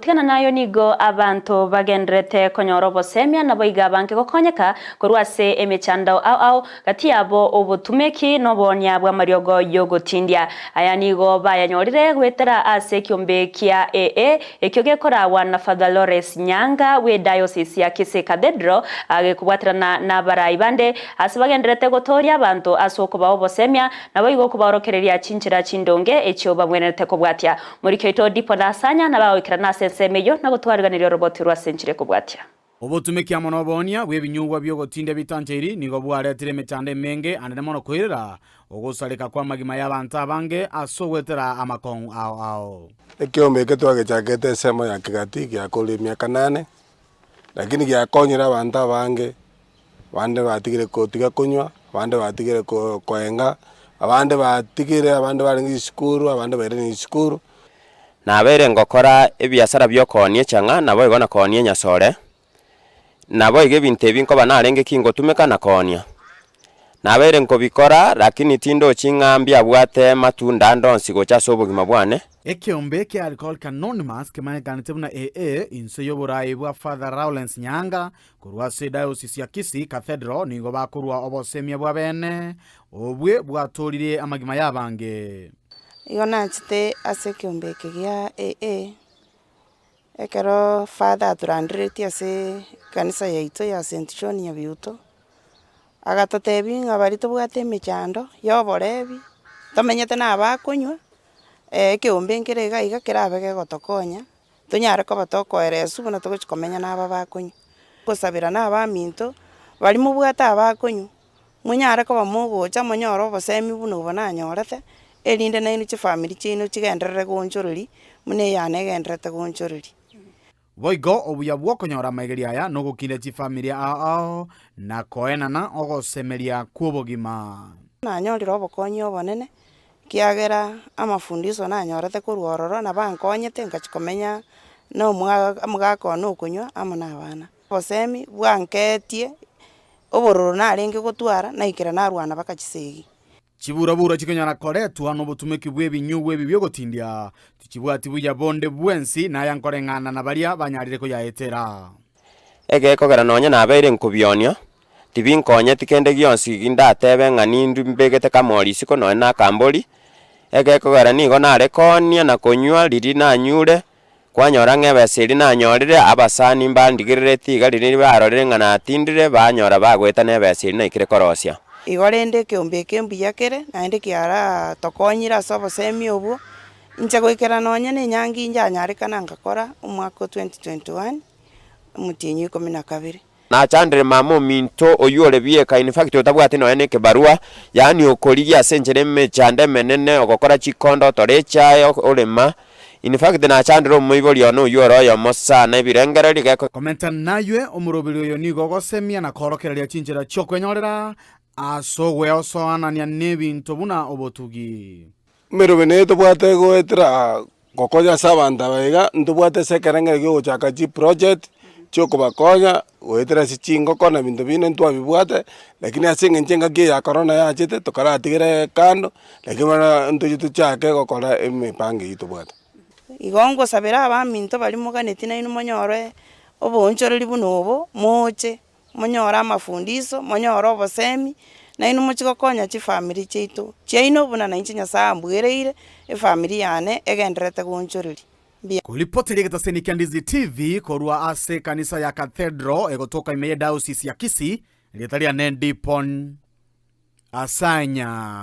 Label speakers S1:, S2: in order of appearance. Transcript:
S1: Gotigana nayo nigo abanto bagendererete konyora obosemia naboigo abange gokonyeka korwa ase emechando ao ao gati yabo obotumeki na oboonia bw'amariogo y'ogotindia. Aya nigo bayanyorire goetera ase ekiombe kia AA ekio gekoragwa na Father Lawrence Nyanga bw'Ediocese ya Kisii Cathedral gekobwaterana nabarai bande ase bagendererete gotooria abanto ase okobaa obosemia Naboigo okobaorokereria chinchera chindonge echio babwenerete kobwatia. Moriki oito Dipo na Asanya nabagoikerana ase ensemo eyio na gotwariganeria oroboti rwa ase enchera ekobwatia.
S2: Obotumeki amo noboonia bw'ebinyugwa bi'ogotindia bitancheiri nigo bwaretire emechando emenge anene mono koirera ogosareka kw'amagima y'abanto abange ase ogoetera amakong'u ao ao.
S3: Ekiombe eke twagechakete ensemo ya Kegati giakorire emiaka nane, lakini giakonyire abanto abange Abande batigire kotiga konywa, abande batigire ko koenga, abande batigire abande barenge chisukuru, abande bairire chisukuru.
S4: Nabeire ngokora ebiasara bi'okoonia echang'a, naboigo na koonia enyasore, naboigo ebinto ebi nkoba narenge ki ngotumeka na koonia. Nabeire nkobikora, lakini tindochi ng'a mbiabwate matunda ande onsi gocha ase obogima bwane.
S2: Ekeombe kia Alcoholic Anonymous kemanyekanete buna AA inse y'oborai bwa Father Lawrence Nyanga Korwa ase Ediocese ya Kisii Cathedral nigo bakorua obosemia bwa bene, obwe bwatooririe amagima y'abange.
S5: Igo nachete ase ekeombe eke gia AA, ekero father atoranderetie ase ekanisa yaito ya St. John Nyabiuto, agatotebia ng'a baria tobwate emechando ya oborebi, tomenyete na abakonywa, ekeombe nkere iga iga kerabe kegotokonya. Tonyare koba tokoereswa buna togochia komenya na aba bakonywa. Gosabera na abaminto, baria mobwate abakonywa, monyare koba mogocha monyore obosemi buna obo nanyorete, erinde nainwe chifamiri chiaino chigenderere goonchoreria, buna eyane egendererete goonchoreria.
S2: Boigo obuya bw'okonyora amaigerio aya nogokinda chifamiri ao ao na koenana ogosemeria kw'obogima.
S5: Nanyorire obokonyi obonene, Ekiagera amafundiso nanyorete korwa ororo nabo ankonyete ngachia komenya na omwa omogaka one okonywa amo na abana. Obosemi bwanketie obororo narenge gotwara naikera narwana mpaka chisegi.
S2: Chiburaburo chikonyara koretwa nobotumeki bw'ebinyugwa ebi bi'ogotindia, tichibwati buya bonde bwensi, naya nkoreng'ana na baria banyarire koyaetera.
S4: Egekogera nonya nabeire nkobionia, Tibinkonyeti kende gionsi gindatebe ng'a nindwe mbegete kamori isiko nonya na akambori, egekogera nigo nare koonia na konywa riria nanyure, kwanyora ng'a ebesa eria nanyorire, abasani mbandigerereti iga riria barorire ng'a natindire, banyora bagoeta na ebesa eria naikire korosia.
S5: Igo rende ekeombe eke mbuya kere, naende kiaratokonyire ase obosemi obwo, inche goikera nonye na enyangi injanyarekana ngakora omwaka o 2021, omotienyi o ikomi na kabere.
S4: Nachandire mama ominto oyio ore bieka, in fact otabwati nonya na ekebarua, yaani okorigia ase enchera emechando emenene, ogokora chikondo, otora echae, orema, in fact nachandire omoibori one oyio ore oyomo sana ebirengererio geko.
S2: Komenta naywe, omoroberi oyo nigo ogosemia na koorokereria chinchera chi'okwenyorera ase ogweosoanania n'ebinto buna obotugi.
S3: Emeroberi neye tobwate goetera Gokonya ase abanto aba iga, ntobwate ase ekerengero kia ogochaka chiproject chiokobakonya goetera ase chingoko na ebinto binde ntwabibwate, lakini ase eng'encho engaki eye ya korona yachete tokaratigere kando, lakini bono ntoche tochake gokora emipango eywo tobwate.
S5: Igo ngosabera abaminto baria moganeti nainwe monyore oboonchoreri buna obo, moche. Monyore amafundiso, monyore obosemi, nainwe mochie gokonya chifamiri chiaito chiaino buna nainche Nyasaye ambwereire efamiri yane egendererete gonchoreria. Mbuya.
S2: Koripoteria egetaseni kia Ndizi TV korwa ase ekanisa ya Cathedral egotoka ime ye Diocese ya Kisii, erieta riane Dipon Asanya.